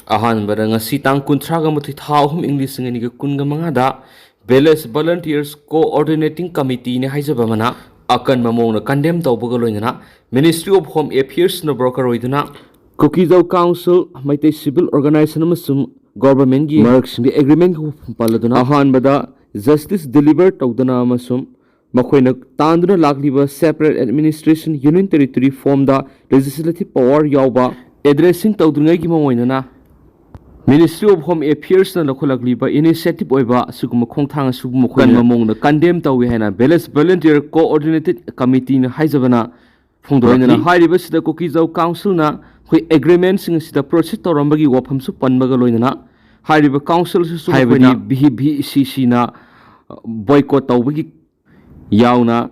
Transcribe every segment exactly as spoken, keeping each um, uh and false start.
ꯑꯍꯥꯟꯕꯗ, ꯉꯁꯤ ꯇꯥꯡ ꯀꯨꯟꯊ꯭ꯔꯥꯒ ꯃꯥꯊꯣꯏ, ꯊꯥ ꯑꯍꯨꯝ, ꯏꯪ ꯂꯤꯁꯤꯡ ꯑꯅꯤꯒ ꯀꯨꯟꯒ ꯃꯉꯥꯗ Village Volunteers Coordinating Committeeꯅꯤ ꯍꯥꯏꯖꯕ ꯑꯃꯅ ꯑꯀꯟꯕ ꯃꯑꯣꯡꯗ condemn ꯇꯧꯕꯒ ꯂꯣꯏꯅꯅ Ministry of Home Affairsꯅ broker ꯑꯣꯏꯗꯨꯅ Kuki-Zo Council, Meitei civil organization ꯑꯃꯁꯨꯡ governmentꯀꯤ ꯃꯔꯛꯁꯤꯡꯗ agreementꯒꯤ ꯋꯥꯐꯝ ꯄꯜꯂꯗꯨꯅ ꯑꯍꯥꯟꯕꯗ justice deliver ꯇꯧꯗꯨꯅ ꯑꯃꯁꯨꯡ ꯃꯈꯣꯏꯅ ꯇꯥꯟꯗꯨꯅ ꯂꯥꯛꯂꯤꯕ separate administration union territory formꯗ legislative power ꯌꯥꯎꯕ addressing ꯇꯧꯗ꯭ꯔꯤꯉꯩꯒꯤ ꯃꯑꯣꯡꯗꯅ Ministry of Home Affairsꯅ ꯂꯧꯈꯠꯂꯛꯂꯤꯕ initiative ꯑꯣꯏꯕ ꯑꯁꯤꯒꯨꯝꯕ ꯈꯣꯡꯊꯥꯡ ꯑꯁꯤꯕꯨ ꯃꯈꯣꯏꯅ ꯀꯟꯕ ꯃꯑꯣꯡꯗ condemn ꯇꯧꯏ ꯍꯥꯏꯅ Village Volunteer Coordinated Committeeꯅ ꯍꯥꯏꯖꯕꯅ ꯐꯣꯡꯗꯣꯔꯛꯂꯤ꯫ ꯍꯥꯏꯔꯤꯕꯁꯤꯗ Kuki-Zo Councilꯅ ꯑꯩꯈꯣꯏ agreementꯁꯤꯡ ꯑꯁꯤꯗ proceed ꯇꯧꯔꯝꯕꯒꯤ ꯋꯥꯐꯝꯁꯨ ꯄꯟꯕꯒ ꯂꯣꯏꯅꯅ ꯍꯥꯏꯔꯤꯕ councilꯁꯤꯁꯨ ꯍꯥꯏꯕꯗꯤ ꯃꯈꯣꯏꯅ V-, VCCꯅ boycott ꯇꯧꯕꯒꯤ ꯌꯥꯎꯅ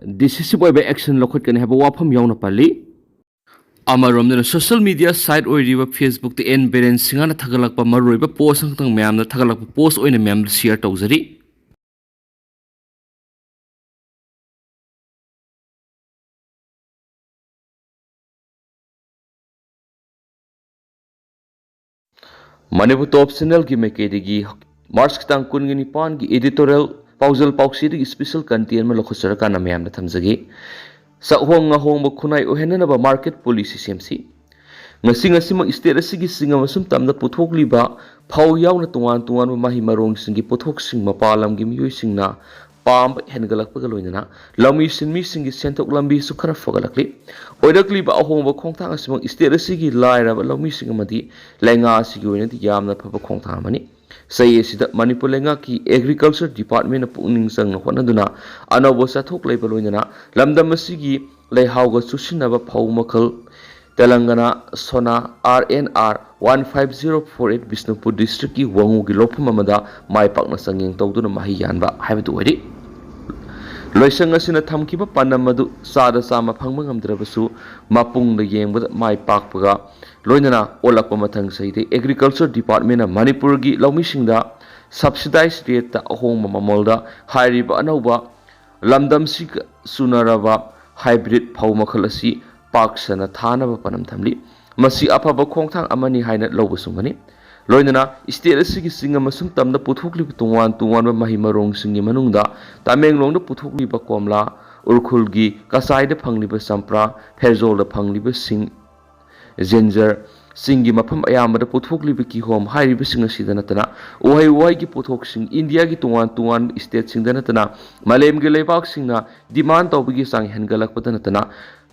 decisive ꯑꯣꯏꯕ action ꯂꯧꯈꯠꯀꯅꯤ ꯍꯥꯏꯕ ꯋꯥꯐꯝ ꯌꯥꯎꯅ ꯄꯜꯂꯤ꯫ ꯑꯃꯔꯣꯝꯗꯅ social media site ꯑꯣꯏꯔꯤꯕ Facebookꯇ ꯑꯦꯟ ꯕꯤꯔꯦꯟ ꯁꯤꯡꯍꯅ ꯊꯥꯒꯠꯂꯛꯄ ꯃꯔꯨꯑꯣꯏꯕ post ꯑꯃꯈꯛꯇꯪ ꯃꯌꯥꯝꯗ ꯊꯥꯒꯠꯂꯛꯄ post ꯑꯣꯏꯅ ꯃꯌꯥꯝꯗ share ꯇꯧꯖꯔꯤ꯫ ꯃꯅꯤꯄꯨꯔ Top Channelꯒꯤ ꯃꯥꯏꯀꯩꯗꯒꯤ Marchꯀꯤ ꯇꯥꯡ ꯀꯨꯟꯒ ꯅꯤꯄꯥꯟꯒꯤ editorial ꯄꯥꯎꯖꯦꯜ ꯄꯥꯎꯆꯦꯗꯒꯤ special content ꯑꯃ ꯂꯧꯈꯠꯆꯔꯀꯥꯟꯗ ꯃꯌꯥꯝꯗ ꯊꯝꯖꯒꯦ꯫ ꯆꯥꯛꯍꯣꯡ ꯉꯥꯍꯣꯡꯕ ꯈꯨꯟꯅꯥꯏ ꯑꯣꯏꯍꯟꯅꯅꯕ market policy ꯁꯦꯝꯁꯤ꯫ ꯉꯁꯤ ꯉꯁꯤꯃꯛ state ꯑꯁꯤꯒꯤ ꯆꯤꯡ ꯑꯃꯁꯨꯡ ꯇꯝꯗ ꯄꯨꯊꯣꯛꯂꯤꯕ ꯐꯧ ꯌꯥꯎꯅ ꯇꯣꯉꯥꯟ ꯇꯣꯉꯥꯟꯕ ꯃꯍꯩ ꯃꯔꯣꯡꯁꯤꯡꯒꯤ ꯄꯣꯠꯊꯣꯛꯁꯤꯡ ꯃꯄꯥꯟ ꯂꯝꯒꯤ ꯃꯤꯑꯣꯏꯁꯤꯡꯅ ꯄꯥꯝꯕ ꯍꯦꯟꯒꯠꯂꯛꯄꯒ ꯂꯣꯏꯅꯅ ꯂꯧꯃꯤ ꯁꯤꯟꯃꯤꯁꯤꯡꯒꯤ ꯁꯦꯟꯊꯣꯛ ꯂꯝꯕꯤꯁꯨ ꯈꯔ ꯐꯒꯠꯂꯛꯂꯤ꯫ ꯑꯣꯏꯔꯛꯂꯤꯕ ꯑꯍꯣꯡꯕ ꯈꯣꯡꯊꯥꯡ ꯑꯁꯤꯃꯛ state ꯑꯁꯤꯒꯤ ꯂꯥꯏꯔꯕ ꯂꯧꯃꯤꯁꯤꯡ ꯑꯃꯗꯤ ꯂꯩꯉꯥꯛ ꯑꯁꯤꯒꯤ ꯑꯣꯏꯅꯗꯤ ꯌꯥꯝꯅ ꯐꯕ ꯈꯣꯡꯊꯥꯡ ꯑꯃꯅꯤ꯫ ꯆꯍꯤ ꯑꯁꯤꯗ ꯃꯅꯤꯄꯨꯔ ꯂꯩꯉꯥꯛꯀꯤ Agriculture Departmentꯅ ꯄꯨꯛꯅꯤꯡ ꯆꯪꯅ ꯍꯣꯠꯅꯗꯨꯅ ꯑꯅꯧꯕ ꯆꯥꯊꯣꯛ ꯂꯩꯕ ꯂꯣꯏꯅꯅ ꯂꯝꯗꯝ ꯑꯁꯤꯒꯤ ꯂꯩꯍꯥꯎꯒ ꯆꯨꯁꯤꯟꯅꯕ ꯐꯧ ꯃꯈꯜ ꯇꯦꯂꯪꯒꯅꯥ Sona R N R one five zero four eight Bishnupur districtꯀꯤ ꯋꯥꯉꯨꯒꯤ ꯂꯧꯐꯝ ꯑꯃꯗ ꯃꯥꯏ ꯄꯥꯛꯅ ꯆꯥꯡꯌꯦꯡ ꯇꯧꯗꯨꯅ ꯃꯍꯩ ꯌꯥꯟꯕ ꯍꯥꯏꯕꯗꯨ ꯑꯣꯏꯔꯤ꯫ ꯂꯣꯏꯁꯪ ꯑꯁꯤꯅ ꯊꯝꯈꯤꯕ ꯄꯥꯟꯗꯝ ꯑꯗꯨ ꯆꯥꯗ ꯆꯥꯝꯃ ꯐꯪꯕ ꯉꯝꯗ꯭ꯔꯕꯁꯨ ꯃꯄꯨꯡꯗ ꯌꯦꯡꯕꯗ ꯃꯥꯏ ꯄꯥꯛꯄꯒ ꯂꯣꯏꯅꯅ ꯑꯣꯜꯂꯛꯄ ꯃꯊꯪ ꯆꯍꯤꯗ Agriculture Departmentꯅ ꯃꯅꯤꯄꯨꯔꯒꯤ ꯂꯧꯃꯤꯁꯤꯡꯗ subsidized rateꯇ ꯑꯍꯣꯡꯕ ꯃꯃꯜꯗ ꯍꯥꯏꯔꯤꯕ ꯑꯅꯧꯕ ꯂꯝꯗꯝꯁꯤꯒ ꯆꯨꯅꯔꯕ hybrid ꯐꯧ ꯃꯈꯜ ꯑꯁꯤ ꯄꯥꯛ ꯁꯟꯅ ꯊꯥꯅꯕ ꯄꯥꯟꯗꯝ ꯊꯝꯂꯤ꯫ ꯃꯁꯤ ꯑꯐꯕ ꯈꯣꯡꯊꯥꯡ ꯑꯃꯅꯤ ꯍꯥꯏꯅ ꯂꯧꯕ ꯆꯨꯝꯒꯅꯤ꯫ ꯂꯣꯏꯅꯅ state ꯑꯁꯤꯒꯤ ꯆꯤꯡ ꯑꯃꯁꯨꯡ ꯇꯝꯗ ꯄꯨꯊꯣꯛꯂꯤꯕ ꯇꯣꯉꯥꯟ ꯇꯣꯉꯥꯟꯕ ꯃꯍꯩ ꯃꯔꯣꯡꯁꯤꯡꯒꯤ ꯃꯅꯨꯡꯗ ꯇꯃꯦꯡꯂꯣꯡꯗ ꯄꯨꯊꯣꯛꯂꯤꯕ ꯀꯣꯝꯂꯥ, ꯎꯔꯈꯨꯜꯒꯤ ꯀꯆꯥꯏꯗ ꯐꯪꯂꯤꯕ ꯆꯝꯄ꯭ꯔꯥ, ꯐꯦꯔꯖꯣꯜꯗ ꯐꯪꯂꯤꯕ ꯁꯤꯡ, ꯖꯦꯟꯖꯔ, ꯆꯤꯡꯒꯤ ꯃꯐꯝ ꯑꯌꯥꯝꯕꯗ ꯄꯨꯊꯣꯛꯂꯤꯕ ꯀꯤꯍꯣꯝ ꯍꯥꯏꯔꯤꯕꯁꯤꯡ ꯑꯁꯤꯗ ꯅꯠꯇꯅ ꯎꯍꯩ ꯋꯥꯍꯩꯒꯤ ꯄꯣꯠꯊꯣꯛꯁꯤꯡ ꯏꯟꯗꯤꯌꯥꯒꯤ ꯇꯣꯉꯥꯟ ꯇꯣꯉꯥꯟꯕ stateꯁꯤꯡꯗ ꯅꯠꯇꯅ ꯃꯥꯂꯦꯝꯒꯤ ꯂꯩꯕꯥꯛꯁꯤꯡꯅ demand ꯇꯧꯕꯒꯤ ꯆꯥꯡ ꯍꯦꯟꯒꯠꯂꯛꯄꯗ ꯅꯠꯇꯅ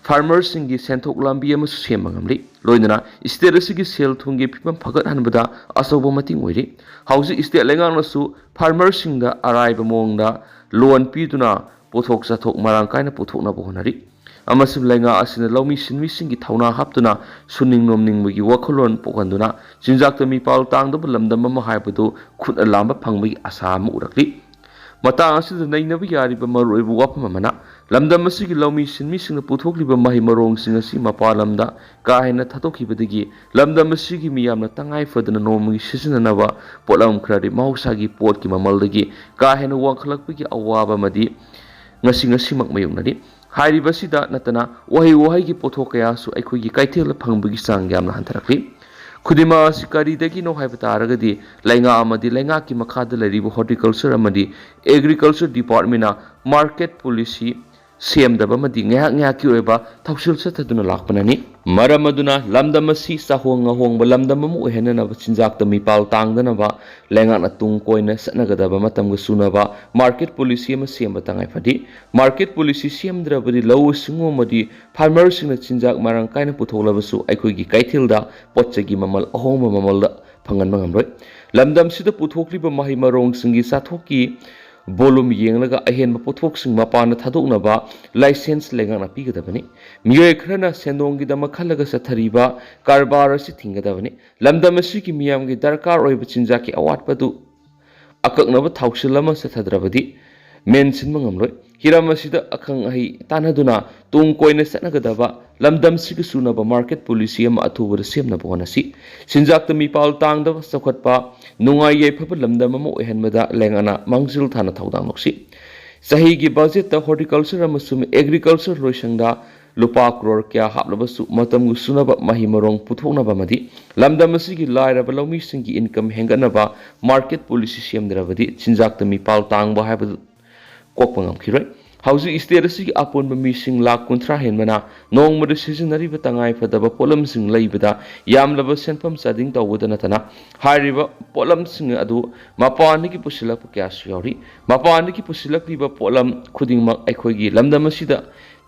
farmerꯁꯤꯡꯒꯤ ꯁꯦꯟꯊꯣꯛ ꯂꯝꯕꯤ ꯑꯃꯁꯨ ꯁꯦꯝꯕ ꯉꯝꯂꯤ꯫ ꯂꯣꯏꯅꯅ state ꯑꯁꯤꯒꯤ ꯁꯦꯜ ꯊꯨꯝꯒꯤ ꯐꯤꯕꯝ ꯐꯒꯠꯍꯟꯕꯗ ꯑꯆꯧꯕ ꯃꯇꯦꯡ ꯑꯣꯏꯔꯤ꯫ ꯍꯧꯖꯤꯛ state ꯂꯩꯉꯥꯛꯅꯁꯨ farmerꯁꯤꯡꯗ ꯑꯔꯥꯏꯕ ꯃꯑꯣꯡꯗ loan ꯄꯤꯗꯨꯅ ꯄꯣꯠꯊꯣꯛ ꯆꯥꯊꯣꯛ ꯃꯔꯥꯡ ꯀꯥꯏꯅ ꯄꯨꯊꯣꯛꯅꯕ ꯍꯣꯠꯅꯔꯤ꯫ ꯑꯃꯁꯨꯡ ꯂꯩꯉꯥꯛ ꯑꯁꯤꯅ ꯂꯧꯃꯤ ꯁꯤꯟꯃꯤꯁꯤꯡꯒꯤ ꯊꯧꯅꯥ ꯍꯥꯞꯇꯨꯅ ꯁꯨꯅꯤꯡ ꯅꯣꯝꯅꯤꯡꯕꯒꯤ ꯋꯥꯈꯜꯂꯣꯟ ꯄꯣꯛꯍꯟꯗꯨꯅ ꯆꯤꯟꯖꯥꯛꯇ ꯃꯤꯄꯥꯜ ꯇꯥꯡꯗꯕ ꯂꯝꯗꯝ ꯑꯃ ꯍꯥꯏꯕꯗꯨ ꯈꯨꯠꯅ ꯂꯥꯝꯕ ꯐꯪꯕꯒꯤ ꯑꯁꯥ ꯑꯃ ꯎꯔꯛꯂꯤ꯫ ꯃꯇꯥꯡ ꯑꯁꯤꯗ ꯅꯩꯅꯕ ꯌꯥꯔꯤꯕ ꯃꯔꯨꯑꯣꯏꯕ ꯋꯥꯐꯝ ꯑꯃꯅ, ꯂꯝꯗꯝ ꯑꯁꯤꯒꯤ ꯂꯧꯃꯤ ꯁꯤꯟꯃꯤꯁꯤꯡꯅ ꯄꯨꯊꯣꯛꯂꯤꯕ ꯃꯍꯩ ꯃꯔꯣꯡꯁꯤꯡ ꯑꯁꯤ ꯃꯄꯥꯟ ꯂꯝꯗ ꯀꯥ ꯍꯦꯟꯅ ꯊꯥꯗꯣꯛꯈꯤꯕꯗꯒꯤ ꯂꯝꯗꯝ ꯑꯁꯤꯒꯤ ꯃꯤꯌꯥꯝꯅ ꯇꯉꯥꯏ ꯐꯗꯅ ꯅꯣꯡꯃꯒꯤ ꯁꯤꯖꯤꯟꯅꯅꯕ ꯄꯣꯠꯂꯝ ꯈꯔꯗꯤ ꯃꯍꯧꯁꯥꯒꯤ ꯄꯣꯠꯀꯤ ꯃꯃꯜꯗꯒꯤ ꯀꯥ ꯍꯦꯟꯅ ꯋꯥꯡꯈꯠꯂꯛꯄꯒꯤ ꯑꯋꯥꯕ ꯑꯃꯗꯤ ꯉꯁꯤ ꯉꯁꯤꯃꯛ ꯃꯥꯌꯣꯛꯅꯔꯤ꯫ ꯍꯥꯏꯔꯤꯕꯁꯤꯗ ꯅꯠꯇꯅ ꯎꯍꯩ ꯋꯥꯍꯩꯒꯤ ꯄꯣꯠꯊꯣꯛ ꯀꯌꯥꯁꯨ ꯑꯩꯈꯣꯏꯒꯤ ꯀꯩꯊꯦꯜꯗ ꯐꯪꯕꯒꯤ ꯆꯥꯡ ꯌꯥꯝꯅ ꯍꯟꯊꯔꯛꯂꯤ꯫ ꯈꯨꯗꯤꯡꯃꯛ ꯑꯁꯤ ꯀꯔꯤꯗꯒꯤꯅꯣ ꯍꯥꯏꯕ ꯇꯥꯔꯒꯗꯤ ꯂꯩꯉꯥꯛ ꯑꯃꯗꯤ ꯂꯩꯉꯥꯛꯀꯤ ꯃꯈꯥꯗ ꯂꯩꯔꯤꯕ horticulture ꯑꯃꯗꯤ agriculture departmentꯅ market policy ꯁꯦꯝꯗꯕ ꯑꯃꯗꯤ ꯉꯥꯏꯍꯥꯛ ꯉꯥꯏꯍꯥꯛꯀꯤ ꯑꯣꯏꯕ ꯊꯧꯁꯤꯜ ꯆꯠꯊꯗꯨꯅ ꯂꯥꯛꯄꯅꯅꯤ꯫ ꯃꯔꯝ ꯑꯗꯨꯅ ꯂꯝꯗꯝ ꯑꯁꯤ ꯆꯥꯍꯣꯡ ꯉꯥꯍꯣꯡꯕ ꯂꯝꯗꯝ ꯑꯃ ꯑꯣꯏꯍꯟꯅꯅꯕ ꯆꯤꯟꯖꯥꯛꯇ ꯃꯤꯄꯥꯜ ꯇꯥꯡꯗꯅꯕ ꯂꯩꯉꯥꯛꯅ ꯇꯨꯡ ꯀꯣꯏꯅ ꯆꯠꯅꯒꯗꯕ ꯃꯇꯝꯒ ꯆꯨꯅꯕ market policy ꯑꯃ ꯁꯦꯝꯕ ꯇꯉꯥꯏ ꯐꯗꯦ꯫ Market policy ꯁꯦꯝꯗ꯭ꯔꯕꯗꯤ ꯂꯧꯎ ꯁꯤꯡꯎ ꯑꯃꯗꯤ farmerꯁꯤꯡꯅ ꯆꯤꯟꯖꯥꯛ ꯃꯔꯥꯡ ꯀꯥꯏꯅ ꯄꯨꯊꯣꯛꯂꯕꯁꯨ ꯑꯩꯈꯣꯏꯒꯤ ꯀꯩꯊꯦꯜꯗ ꯄꯣꯠ ꯆꯩꯒꯤ ꯃꯃꯜ ꯑꯍꯣꯡꯕ ꯃꯃꯜꯗ ꯐꯪꯍꯟꯕ ꯉꯝꯂꯣꯏ꯫ ꯂꯝꯗꯝꯁꯤꯗ ꯄꯨꯊꯣꯛꯂꯤꯕ ꯃꯍꯩ ꯃꯔꯣꯡꯁꯤꯡꯒꯤ ꯆꯥꯊꯣꯛꯀꯤ volume ꯌꯦꯡꯂꯒ ꯑꯍꯦꯟꯕ ꯄꯣꯠꯊꯣꯛꯁꯤꯡ ꯃꯄꯥꯟꯗ ꯊꯥꯗꯣꯛꯅꯕ license ꯂꯩꯉꯥꯛꯅ ꯄꯤꯒꯗꯕꯅꯤ꯫ ꯃꯤꯑꯣꯏ ꯈꯔꯅ ꯁꯦꯟꯗꯣꯡꯒꯤꯗꯃꯛ ꯈꯜꯂꯒ ꯆꯠꯊꯔꯤꯕ ꯀꯔꯕꯥꯔ ꯑꯁꯤ ꯊꯤꯡꯒꯗꯕꯅꯤ꯫ ꯂꯝꯗꯝ ꯑꯁꯤꯒꯤ ꯃꯤꯌꯥꯝꯒꯤ ꯗꯔꯀꯥꯔ ꯑꯣꯏꯕ ꯆꯤꯟꯖꯥꯛꯀꯤ ꯑꯋꯥꯠꯄꯗꯨ ꯑꯀꯛꯅꯕ ꯊꯧꯁꯤꯜ ꯑꯃ ꯆꯠꯊꯗ꯭ꯔꯕꯗꯤ ꯃꯦꯟꯁꯤꯟꯕ ꯉꯝꯂꯣꯏ꯫ ꯍꯤꯔꯝ ꯑꯁꯤꯗ ꯑꯈꯪ ꯑꯍꯩ ꯇꯥꯟꯅꯗꯨꯅ ꯇꯨꯡ ꯀꯣꯏꯅ ꯆꯠꯅꯒꯗꯕ ꯂꯝꯗꯝꯁꯤꯒ ꯆꯨꯅꯕ market policy ꯑꯃ ꯑꯊꯨꯕꯗ ꯁꯦꯝꯅꯕ ꯍꯣꯠꯅꯁꯤ꯫ ꯆꯤꯟꯖꯥꯛꯇ ꯃꯤꯄꯥꯜ ꯇꯥꯡꯗꯕ ꯆꯥꯎꯈꯠꯄ, ꯅꯨꯡꯉꯥꯏ ꯌꯥꯏꯐꯕ ꯂꯝꯗꯝ ꯑꯃ ꯑꯣꯏꯍꯟꯕꯗ ꯂꯩꯉꯥꯛꯅ ꯃꯥꯡꯖꯤꯜ ꯊꯥꯅ ꯊꯧꯗꯥꯡ ꯂꯧꯁꯤ꯫ ꯆꯍꯤꯒꯤ budgetꯇ horticulture ꯑꯃꯁꯨꯡ agriculture ꯂꯣꯏꯁꯪꯗ ꯂꯨꯄꯥ ꯀ꯭ꯔꯣꯔ ꯀꯌꯥ ꯍꯥꯞꯂꯕꯁꯨ ꯃꯇꯝꯒ ꯆꯨꯅꯕ ꯃꯍꯩ ꯃꯔꯣꯡ ꯄꯨꯊꯣꯛꯅꯕ ꯑꯃꯗꯤ ꯂꯝꯗꯝ ꯑꯁꯤꯒꯤ ꯂꯥꯏꯔꯕ ꯂꯧꯃꯤꯁꯤꯡꯒꯤ ꯏꯟꯀꯝ ꯍꯦꯟꯒꯠꯅꯕ ꯃꯥꯔꯀꯦꯠ ꯄꯣꯂꯤꯁꯤ ꯁꯦꯝꯗ꯭ꯔꯕꯗꯤ ꯆꯤꯟꯖꯥꯛꯇ ꯃꯤꯄꯥꯜ ꯇꯥꯡꯕ ꯍꯥꯏꯕꯗꯨ ꯀꯣꯛꯄ ꯉꯝꯈꯤꯔꯣꯏ꯫ ꯍꯧꯖꯤꯛ ꯁ꯭ꯇꯦꯠ ꯑꯁꯤꯒꯤ ꯑꯄꯨꯟꯕ ꯃꯤꯁꯤꯡ ꯂꯥꯈ ꯀꯨꯟꯊ꯭ꯔꯥ ꯍꯦꯟꯕꯅ ꯅꯣꯡꯃꯗ ꯁꯤꯖꯤꯟꯅꯔꯤꯕ ꯇꯉꯥꯏ ꯐꯗꯕ ꯄꯣꯠꯂꯝꯁꯤꯡ ꯂꯩꯕꯗ ꯌꯥꯝꯂꯕ ꯁꯦꯟꯐꯝ ꯆꯥꯗꯤꯡ ꯇꯧꯕꯗ ꯅꯠꯇꯅ ꯍꯥꯏꯔꯤꯕ ꯄꯣꯠꯂꯝꯁꯤꯡ ꯑꯗꯨ ꯃꯄꯥꯟꯗꯒꯤ ꯄꯨꯁꯤꯜꯂꯛꯄ ꯀꯌꯥꯁꯨ ꯌꯥꯎꯔꯤ꯫ ꯃꯄꯥꯟꯗꯒꯤ ꯄꯨꯁꯤꯜꯂꯛꯂꯤꯕ ꯄꯣꯠꯂꯝ ꯈꯨꯗꯤꯡꯃꯛ ꯑꯩꯈꯣꯏꯒꯤ ꯂꯝꯗꯝ ꯑꯁꯤꯗ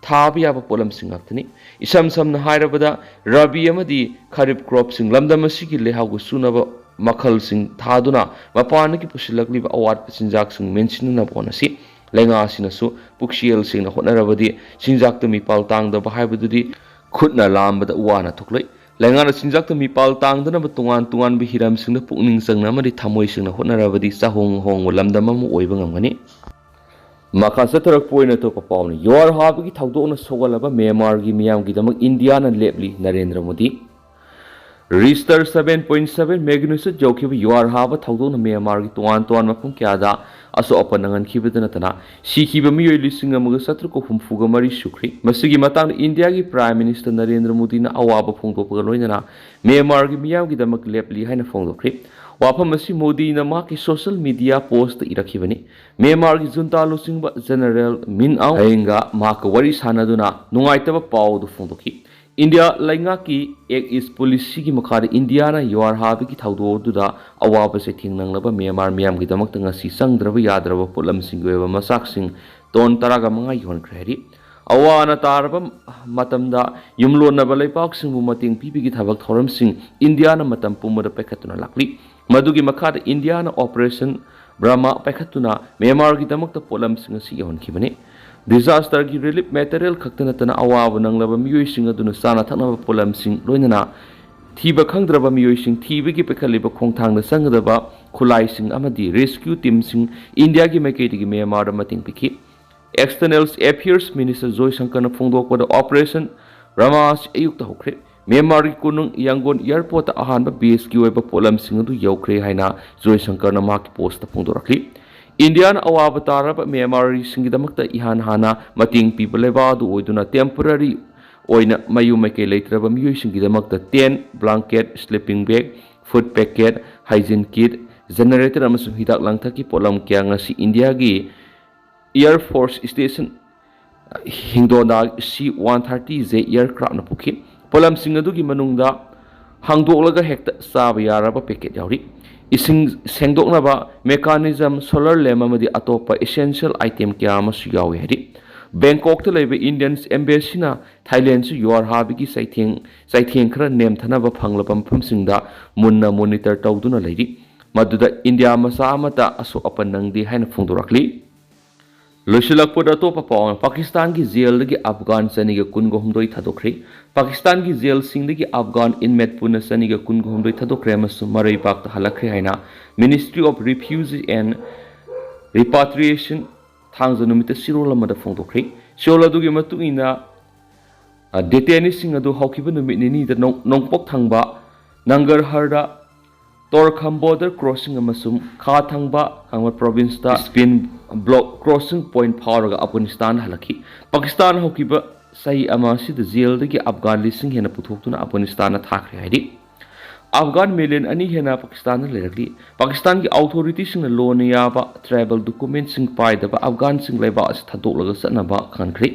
ꯊꯥꯕ ꯌꯥꯕ ꯄꯣꯠꯂꯝꯁꯤꯡ ꯉꯥꯛꯇꯅꯤ꯫ ꯏꯁꯝ ꯁꯝꯅ ꯍꯥꯏꯔꯕꯗ, ꯔꯕꯤ ꯑꯃꯗꯤ ꯈꯔꯤꯞ ꯀ꯭ꯔꯣꯞꯁꯤꯡ, ꯂꯝꯗꯝ ꯑꯁꯤꯒꯤ ꯂꯩꯍꯥꯎꯒ ꯆꯨꯅꯕ ꯃꯈꯜꯁꯤꯡ ꯊꯥꯗꯨꯅ ꯃꯄꯥꯟꯗꯒꯤ ꯄꯨꯁꯤꯜꯂꯛꯂꯤꯕ ꯑꯋꯥꯠꯄ ꯆꯤꯟꯖꯥꯛꯁꯤꯡ ꯃꯦꯟꯁꯤꯟꯅꯅꯕ ꯍꯣꯠꯅꯁꯤ꯫ ꯂꯩꯉꯥꯛ ꯑꯁꯤꯅꯁꯨ ꯄꯨꯛꯁꯦꯜ ꯁꯦꯡꯅ ꯍꯣꯠꯅꯔꯕꯗꯤ ꯆꯤꯟꯖꯥꯛꯇ ꯃꯤꯄꯥꯜ ꯇꯥꯡꯗꯕ ꯍꯥꯏꯕꯗꯨꯗꯤ ꯈꯨꯠꯅ ꯂꯥꯝꯕꯗ ꯋꯥꯅ ꯊꯣꯛꯂꯣꯏ꯫ ꯂꯩꯉꯥꯛꯅ ꯆꯤꯟꯖꯥꯛꯇ ꯃꯤꯄꯥꯜ ꯇꯥꯡꯗꯅꯕ ꯇꯣꯉꯥꯟ ꯇꯣꯉꯥꯟꯕ ꯍꯤꯔꯝꯁꯤꯡꯗ ꯄꯨꯛꯅꯤꯡ ꯆꯪꯅ ꯑꯃꯗꯤ ꯊꯃꯣꯏ ꯁꯦꯡꯅ ꯍꯣꯠꯅꯔꯕꯗꯤ ꯆꯥꯍꯣꯡ ꯑꯍꯣꯡꯕ ꯂꯝꯗꯝ ꯑꯃ ꯑꯣꯏꯕ ꯉꯝꯒꯅꯤ꯫ ꯃꯈꯥ ꯆꯠꯊꯔꯛꯄ ꯑꯣꯏꯅ ꯑꯇꯣꯞꯄ ꯄꯥꯎꯅꯤ꯫ ꯌꯨꯍꯥꯔ ꯍꯥꯕꯒꯤ ꯊꯧꯗꯣꯛꯅ ꯁꯧꯒꯠꯂꯕ ꯃ꯭ꯌꯥꯟꯃꯥꯔꯒꯤ ꯃꯤꯌꯥꯝꯒꯤꯗꯃꯛ ꯏꯟꯗꯤꯌꯥꯅ ꯂꯦꯞꯂꯤ, Narendra Modi. Richter seven point seven ꯃꯦꯒꯅꯤꯆꯨꯗ ꯌꯧꯈꯤꯕ ꯌꯨꯍꯥꯔ ꯍꯥꯕ ꯊꯧꯗꯣꯛꯅ ꯃ꯭ꯌꯥꯟꯃꯥꯔꯒꯤ ꯇꯣꯉꯥꯟ ꯇꯣꯉꯥꯟꯕ ꯃꯐꯝ ꯀꯌꯥꯗ ꯑꯁꯣꯛ ꯑꯄꯟ ꯅꯪꯍꯟꯈꯤꯕꯗ ꯅꯠꯇꯅ ꯁꯤꯈꯤꯕ ꯃꯤꯑꯣꯏ ꯂꯤꯁꯤꯡ ꯑꯃꯒ ꯆꯥꯇ꯭ꯔꯨꯛꯀ ꯍꯨꯝꯐꯨꯒ ꯃꯔꯤ ꯁꯨꯈ꯭ꯔꯤ꯫ ꯃꯁꯤꯒꯤ ꯃꯇꯥꯡꯗ ꯏꯟꯗꯤꯌꯥꯒꯤ ꯄ꯭ꯔꯥꯏꯝ ꯃꯤꯅꯤꯁꯇꯔ ꯅꯔꯦꯟꯗ꯭ꯔ ꯃꯣꯗꯤꯅ ꯑꯋꯥꯕ ꯐꯣꯡꯗꯣꯛꯄꯒ ꯂꯣꯏꯅꯅ ꯃ꯭ꯌꯥꯟꯃꯥꯔꯒꯤ ꯃꯤꯌꯥꯝꯒꯤꯗꯃꯛ ꯂꯦꯞꯂꯤ ꯍꯥꯏꯅ ꯐꯣꯡꯗꯣꯛꯈ꯭ꯔꯤ꯫ ꯋꯥꯐꯝ ꯑꯁꯤ ꯃꯣꯗꯤꯅ ꯃꯍꯥꯛꯀꯤ ꯁꯣꯁꯤꯌꯦꯜ ꯃꯤꯗꯤꯌꯥ ꯄꯣꯁꯇ ꯏꯔꯛꯈꯤꯕꯅꯤ꯫ ꯃ꯭ꯌꯥꯟꯃꯥꯔꯒꯤ ꯖꯨꯟꯇꯥ ꯂꯨꯆꯤꯡꯕ ꯖꯦꯅꯔꯦꯜ ꯃꯤꯟ ꯑꯥꯎ ꯍꯌꯦꯡꯒ ꯃꯍꯥꯛꯀ ꯋꯥꯔꯤ ꯁꯥꯟꯅꯗꯨꯅ ꯅꯨꯡꯉꯥꯏꯇꯕ ꯄꯥꯎ ꯑꯗꯨ ꯐꯣꯡꯗꯣꯛꯈꯤ꯫ ꯏꯟꯗꯤꯌꯥ ꯂꯩꯉꯥꯛꯀꯤ ꯑꯦꯛ ꯏꯁ ꯄꯣꯂꯤꯁꯤꯒꯤ ꯃꯈꯥꯗ ꯏꯟꯗꯤꯌꯥꯅ ꯌꯨꯍꯥꯔ ꯍꯥꯕꯒꯤ ꯊꯧꯗꯣꯛ ꯑꯗꯨꯗ ꯑꯋꯥꯕ ꯆꯩꯊꯦꯡ ꯅꯪꯂꯕ ꯃ꯭ꯌꯥꯟꯃꯥꯔ ꯃꯤꯌꯥꯝꯒꯤꯗꯃꯛꯇ ꯉꯁꯤ ꯆꯪꯗ꯭ꯔꯕ ꯌꯥꯗ꯭ꯔꯕ ꯄꯣꯠꯂꯝꯁꯤꯡꯒꯤ ꯑꯣꯏꯕ ꯃꯆꯥꯛꯁꯤꯡ ꯇꯣꯟ ꯇꯔꯥꯒ ꯃꯉꯥ ꯌꯧꯍꯟꯈ꯭ꯔꯦ ꯍꯥꯏꯔꯤ꯫ ꯑꯋꯥ ꯑꯅꯥ ꯇꯥꯔꯕ ꯃꯇꯝꯗ ꯌꯨꯝꯂꯣꯟꯅꯕ ꯂꯩꯕꯥꯛꯁꯤꯡꯕꯨ ꯃꯇꯦꯡ ꯄꯤꯕꯒꯤ ꯊꯕꯛ ꯊꯧꯔꯝꯁꯤꯡ ꯏꯟꯗꯤꯌꯥꯅ ꯃꯇꯝ ꯄꯨꯝꯕꯗ ꯄꯥꯏꯈꯠꯇꯨꯅ ꯂꯥꯛꯂꯤ꯫ ꯃꯗꯨꯒꯤ ꯃꯈꯥꯗ ꯏꯟꯗꯤꯌꯥꯅ ꯑꯣꯄꯔꯦꯁꯟ ꯕ꯭ꯔꯍꯃ ꯄꯥꯏꯈꯠꯇꯨꯅ ꯃ꯭ꯌꯥꯟꯃꯥꯔꯒꯤꯗꯃꯛꯇ ꯄꯣꯠꯂꯝꯁꯤꯡ ꯑꯁꯤ ꯌꯧꯍꯟꯈꯤꯕꯅꯤ꯫ ꯗꯤꯖꯥꯁꯇꯔꯒꯤ ꯔꯤꯂꯤꯐ ꯃꯦꯇꯔꯤꯌꯦꯜ ꯈꯛꯇ ꯅꯠꯇꯅ ꯑꯋꯥꯕ ꯅꯪꯂꯕ ꯃꯤꯑꯣꯏꯁꯤꯡ ꯑꯗꯨꯅ ꯆꯥꯅ ꯊꯛꯅꯕ ꯄꯣꯠꯂꯝꯁꯤꯡ ꯂꯣꯏꯅꯅ ꯊꯤꯕ ꯈꯪꯗ꯭ꯔꯕ ꯃꯤꯑꯣꯏꯁꯤꯡ ꯊꯤꯕꯒꯤ ꯄꯥꯏꯈꯠꯂꯤꯕ ꯈꯣꯡꯊꯥꯡꯗ ꯆꯪꯒꯗꯕ ꯈꯨꯠꯂꯥꯏꯁꯤꯡ ꯑꯃꯗꯤ ꯔꯦꯁꯀ꯭ꯌꯨ ꯇꯤꯝꯁꯤꯡ ꯏꯟꯗꯤꯌꯥꯒꯤ ꯃꯥꯏꯀꯩꯗꯒꯤ ꯃ꯭ꯌꯥꯟꯃꯥꯔꯗ ꯃꯇꯦꯡ ꯄꯤꯈꯤ꯫ ꯑꯦꯛꯁꯇꯔꯅꯦꯜ ꯑꯦꯐꯤꯌꯔꯁ ꯃꯤꯅꯤꯁꯇꯔ ꯖꯣꯏꯁꯪꯀꯔꯅ ꯐꯣꯡꯗꯣꯛꯄꯗ ꯑꯣꯄꯔꯦꯁꯟ ꯕ꯭ꯔꯍꯃ ꯑꯁꯤ ꯑꯌꯨꯛꯇ ꯍꯧꯈ꯭ꯔꯦ꯫ ꯃ꯭ꯌꯥꯟꯃꯥꯔꯒꯤ ꯀꯣꯅꯨꯡ ꯌꯥꯡꯒꯣꯟ ꯑꯦꯌꯔꯄꯣꯔꯠꯇ ꯑꯍꯥꯟꯕ ꯕꯦꯁꯀꯤ ꯑꯣꯏꯕ ꯄꯣꯠꯂꯝꯁꯤꯡ ꯑꯗꯨ ꯌꯧꯈ꯭ꯔꯦ ꯍꯥꯏꯅ ꯖꯣꯏꯁꯪꯀꯔꯅ ꯃꯍꯥꯛꯀꯤ ꯄꯣꯁꯇ ꯐꯣꯡꯗꯣꯔꯛꯂꯤ꯫ ꯏꯟꯗꯤꯌꯥꯅ ꯑꯋꯥꯕ ꯇꯥꯔꯕ ꯃ꯭ꯌꯥꯟꯃꯥꯔꯤꯁꯤꯡꯒꯤꯗꯃꯛꯇ ꯏꯍꯥꯟ ꯍꯥꯟꯅ ꯃꯇꯦꯡ ꯄꯤꯕ ꯂꯩꯕꯥꯛ ꯑꯗꯨ ꯑꯣꯏꯗꯨꯅ temporary ꯑꯣꯏꯅ ꯃꯌꯨꯝ ꯃꯀꯩ ꯂꯩꯇ꯭ꯔꯕ ꯃꯤꯑꯣꯏꯁꯤꯡꯒꯤꯗꯃꯛꯇ tent, blanket, sleeping bag, food packet, hygiene kit, generator ꯑꯃꯁꯨꯡ ꯍꯤꯗꯥꯛ ꯂꯥꯡꯊꯛꯀꯤ ꯄꯣꯠꯂꯝ ꯀꯌꯥ ꯉꯁꯤ ꯏꯟꯗꯤꯌꯥꯒꯤ Air Force Station ꯍꯤꯡꯗꯣꯟꯗ C one thirty J aircraftꯅ ꯄꯨꯈꯤ꯫ ꯄꯣꯠꯂꯝꯁꯤꯡ ꯑꯗꯨꯒꯤ ꯃꯅꯨꯡꯗ ꯍꯥꯡꯗꯣꯛꯂꯒ ꯍꯦꯛꯇ ꯆꯥꯕ ꯌꯥꯔꯕ packet ꯌꯥꯎꯔꯤ꯫ ꯏꯁꯤꯡ ꯁꯦꯡꯗꯣꯛꯅꯕ mechanism, solar lamp ꯑꯃꯗꯤ ꯑꯇꯣꯞꯄ essential item ꯀꯌꯥ ꯑꯃꯁꯨ ꯌꯥꯎꯏ ꯍꯥꯏꯔꯤ꯫ ꯕꯦꯡꯀꯣꯛꯇ ꯂꯩꯕ Indian Embassyꯅ ꯊꯥꯏꯂꯦꯟꯁꯨ ꯌꯨꯍꯥꯔ ꯍꯥꯕꯒꯤ ꯆꯩꯊꯦꯡ ꯆꯩꯊꯦꯡ ꯈꯔ ꯅꯦꯝꯊꯅꯕ ꯐꯪꯂꯕ ꯃꯐꯝꯁꯤꯡꯗ ꯃꯨꯟꯅ monitor ꯇꯧꯗꯨꯅ ꯂꯩꯔꯤ, ꯃꯗꯨꯗ ꯏꯟꯗꯤꯌꯥ ꯃꯆꯥ ꯑꯃꯠꯇ ꯑꯁꯣꯛ ꯑꯄꯟ ꯅꯪꯗꯦ ꯍꯥꯏꯅ ꯐꯣꯡꯗꯣꯔꯛꯂꯤ꯫ ꯂꯣꯏꯁꯤꯜꯂꯛꯄꯗ ꯑꯇꯣꯞꯄ ꯄꯥꯎ ꯑꯃ, ꯄꯥꯀꯤꯁꯇꯥꯟꯒꯤ ꯖꯦꯜꯗꯒꯤ ꯑꯐꯒꯥꯟ ꯆꯅꯤꯒ ꯀꯨꯟꯒ ꯍꯨꯝꯗꯣꯏ ꯊꯥꯗꯣꯛꯈ꯭ꯔꯦ꯫ ꯄꯥꯀꯤꯁꯇꯥꯟꯒꯤ ꯖꯦꯜꯁꯤꯡꯗꯒꯤ ꯑꯐꯒꯥꯟ inmate ꯄꯨꯟꯅ ꯆꯅꯤꯒ ꯀꯨꯟꯒ ꯍꯨꯝꯗꯣꯏ ꯊꯥꯗꯣꯛꯈ꯭ꯔꯦ ꯑꯃꯁꯨꯡ ꯃꯔꯩꯕꯥꯛꯇ ꯍꯜꯂꯛꯈ꯭ꯔꯦ ꯍꯥꯏꯅ Ministry of Refugee and Repatriation ꯊꯥꯡꯖ ꯅꯨꯃꯤꯠꯇ ꯆꯦꯔꯣꯜ ꯑꯃꯗ ꯐꯣꯡꯗꯣꯛꯈ꯭ꯔꯦ꯫ ꯆꯦꯔꯣꯜ ꯑꯗꯨꯒꯤ ꯃꯇꯨꯡ ꯏꯟꯅ, detaineeꯁꯤꯡ ꯑꯗꯨ ꯍꯧꯈꯤꯕ ꯅꯨꯃꯤꯠ ꯅꯤꯅꯤꯗ ꯅꯣꯡ-, ꯅꯣꯡꯄꯣꯛ ꯊꯪꯕ ꯅꯪꯒꯔꯍꯔꯗ ꯇꯣꯔꯈꯝ border crossing ꯑꯃꯁꯨꯡ ꯈꯥ ꯊꯪꯕ ꯀꯪꯕ provinceꯇ Spin Block crossing point ꯐꯥꯎꯔꯒ ꯑꯐꯒꯥꯅꯤꯁꯇꯥꯟ ꯍꯜꯂꯛꯈꯤ꯫ ꯄꯥꯀꯤꯁꯇꯥꯟ ꯍꯧꯈꯤꯕ ꯆꯍꯤ ꯑꯃ ꯑꯁꯤꯗ ꯖꯦꯜꯗꯒꯤ ꯑꯐꯒꯥꯟ ꯂꯤꯁꯤꯡ ꯍꯦꯟꯅ ꯄꯨꯊꯣꯛꯇꯨꯅ ꯑꯐꯒꯥꯅꯤꯁꯇꯥꯟꯗ ꯊꯥꯈ꯭ꯔꯦ ꯍꯥꯏꯔꯤ꯫ ꯑꯐꯒꯥꯟ million ꯑꯅꯤ ꯍꯦꯟꯅ ꯄꯥꯀꯤꯁꯇꯥꯟꯗ ꯂꯩꯔꯛꯂꯤ꯫ ꯄꯥꯀꯤꯁꯇꯥꯟꯒꯤ authorityꯁꯤꯡꯅ ꯂꯣꯟꯅ ꯌꯥꯕ travel documentꯁꯤꯡ ꯄꯥꯏꯗꯕ ꯑꯐꯒꯥꯟꯁꯤꯡ ꯂꯩꯕꯥꯛ ꯑꯁꯤ ꯊꯥꯗꯣꯛꯂꯒ ꯆꯠꯅꯕ ꯈꯪꯍꯟꯈ꯭ꯔꯦ꯫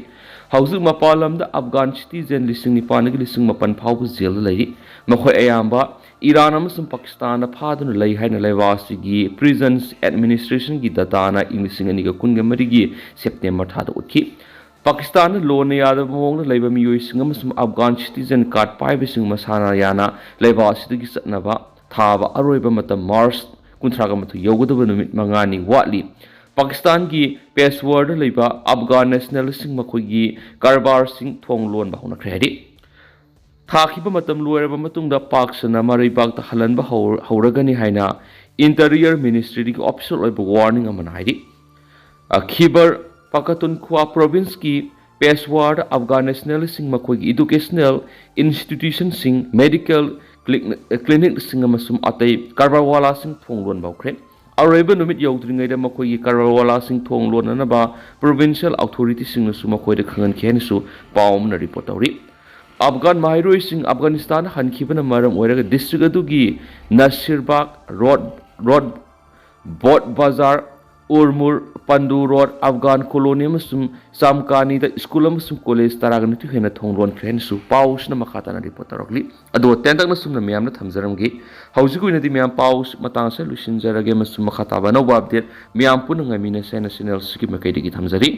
ꯍꯧꯖꯤꯛ ꯃꯄꯥꯟ ꯂꯝꯗ ꯑꯐꯒꯥꯟ citizen ꯂꯤꯁꯤꯡ ꯅꯤꯄꯥꯟꯗꯒꯤ ꯂꯤꯁꯤꯡ ꯃꯥꯄꯟ ꯐꯥꯎꯕ ꯖꯦꯜꯗ ꯂꯩꯔꯤ꯫ ꯃꯈꯣꯏ ꯑꯌꯥꯝꯕ ꯏꯔꯥꯟ ꯑꯃꯁꯨꯡ ꯄꯥꯀꯤꯁꯇꯥꯟꯗ ꯐꯥꯗꯨꯅ ꯂꯩ ꯍꯥꯏꯅ ꯂꯩꯕꯥꯛ ꯑꯁꯤꯒꯤ Prisons Administrationꯒꯤ dataꯅ ꯏꯪ ꯂꯤꯁꯤꯡ ꯑꯅꯤꯒ ꯀꯨꯟꯒ ꯃꯔꯤꯒꯤ September ꯊꯥꯗ ꯎꯠꯈꯤ꯫ ꯄꯥꯀꯤꯁꯇꯥꯟꯅ ꯂꯣꯟꯅ ꯌꯥꯗꯕ ꯃꯑꯣꯡꯗ ꯂꯩꯕ ꯃꯤꯑꯣꯏꯁꯤꯡ ꯑꯃꯁꯨꯡ ꯑꯐꯒꯥꯟ citizen card ꯄꯥꯏꯕꯁꯤꯡ ꯃꯁꯥꯅ ꯌꯥꯅ ꯂꯩꯕꯥꯛ ꯑꯁꯤꯗꯒꯤ ꯆꯠꯅꯕ ꯊꯥꯕ ꯑꯔꯣꯏꯕ ꯃꯇꯝ March ꯀꯨꯟꯊ꯭ꯔꯥꯒ ꯃꯥꯊꯣꯏ ꯌꯧꯒꯗꯕ ꯅꯨꯃꯤꯠ ꯃꯉꯥꯅꯤ ꯋꯥꯠꯂꯤ꯫ ꯄꯥꯀꯤꯁꯇꯥꯟꯒꯤ Peshawar ꯂꯩꯕ ꯑꯐꯒꯥꯟ nationalꯁꯤꯡ ꯃꯈꯣꯏꯒꯤ ꯀꯔꯕꯥꯔꯁꯤꯡ ꯊꯣꯡ ꯂꯣꯟꯕ ꯍꯧꯅꯈ꯭ꯔꯦ ꯍꯥꯏꯔꯤ꯫ ꯊꯥꯈꯤꯕ ꯃꯇꯝ ꯂꯣꯏꯔꯕ ꯃꯇꯨꯡꯗ ꯄꯥꯛ ꯁꯟꯅ ꯃꯔꯩꯕꯥꯛꯇ ꯍꯜꯍꯟꯕ ꯍꯧ-, ꯍꯧꯔꯒꯅꯤ ꯍꯥꯏꯅ Interior Ministryꯗꯒꯤ official ꯑꯣꯏꯕ warning ꯑꯃꯅ ꯍꯥꯏꯔꯤ꯫ ꯑ, Khyber Pakhtunkhwa provinceꯀꯤ Peshawarꯗ ꯑꯐꯒꯥꯟ nationalꯁꯤꯡ ꯃꯈꯣꯏꯒꯤ educational institutionꯁꯤꯡ, medical clinic, clinicꯁꯤꯡ ꯑꯃꯁꯨꯡ ꯑꯇꯩ ꯀꯔꯕꯥꯔꯋꯥꯂꯥꯁꯤꯡ ꯊꯣꯡ ꯂꯣꯟꯕ ꯍꯧꯈ꯭ꯔꯦ꯫ ꯑꯔꯣꯏꯕ ꯅꯨꯃꯤꯠ ꯌꯧꯗ꯭ꯔꯤꯉꯩꯗ ꯃꯈꯣꯏꯒꯤ ꯀꯔꯕꯥꯔꯋꯥꯂꯥꯁꯤꯡ ꯊꯣꯡ ꯂꯣꯟꯅꯅꯕ provincial authorityꯁꯤꯡꯅꯁꯨ ꯃꯈꯣꯏꯗ ꯈꯪꯍꯟꯈꯤ ꯍꯥꯏꯅꯁꯨ ꯄꯥꯎ ꯑꯃꯅ report ꯇꯧꯔꯤ꯫ ꯑꯐꯒꯥꯟ ꯃꯍꯩꯔꯣꯏꯁꯤꯡ ꯑꯐꯒꯥꯅꯤꯁꯇꯥꯟ ꯍꯟꯈꯤꯕꯅ ꯃꯔꯝ ꯑꯣꯏꯔꯒ district ꯑꯗꯨꯒꯤ ꯅꯁꯤꯔꯕꯥꯒ, ꯔꯣꯗ, ꯔꯣꯗ, ꯕꯣꯠ ꯕꯖꯥꯔ, ꯎꯔꯃꯨꯔ, ꯄꯟꯗꯨ ꯔꯣꯗ, ꯑꯐꯒꯥꯟ colony ꯑꯃꯁꯨꯡ ꯆꯥꯝꯀꯥꯅꯤꯗ school ꯑꯃꯁꯨꯡ college ꯇꯔꯥꯒ ꯅꯤꯊꯣꯏ ꯍꯦꯟꯅ ꯊꯣꯡ ꯂꯣꯟꯈ꯭ꯔꯦ ꯍꯥꯏꯅꯁꯨ ꯄꯥꯎꯁꯤꯅ ꯃꯈꯥ ꯇꯥꯅ report ꯇꯧꯔꯛꯂꯤ꯫ ꯑꯗꯣ ꯇꯦꯟꯇꯛꯅ ꯁꯨꯝꯅ ꯃꯌꯥꯝꯅ ꯊꯝꯖꯔꯝꯒꯦ꯫ ꯍꯧꯖꯤꯛꯀꯤ ꯑꯣꯏꯅꯗꯤ ꯃꯌꯥꯝ ꯄꯥꯎ ꯃꯇꯥꯡ ꯑꯁꯤꯗ ꯂꯣꯏꯁꯤꯟꯖꯔꯒꯦ ꯑꯃꯁꯨꯡ ꯃꯈꯥ ꯇꯥꯕ ꯑꯅꯧꯕ update ꯃꯌꯥꯝ ꯄꯨꯟꯅ ꯉꯥꯏꯃꯤꯟꯅꯁꯦ ꯍꯥꯏꯅ channel ꯑꯁꯤꯒꯤ ꯃꯥꯏꯀꯩꯗꯒꯤ ꯊꯝꯖꯔꯤ꯫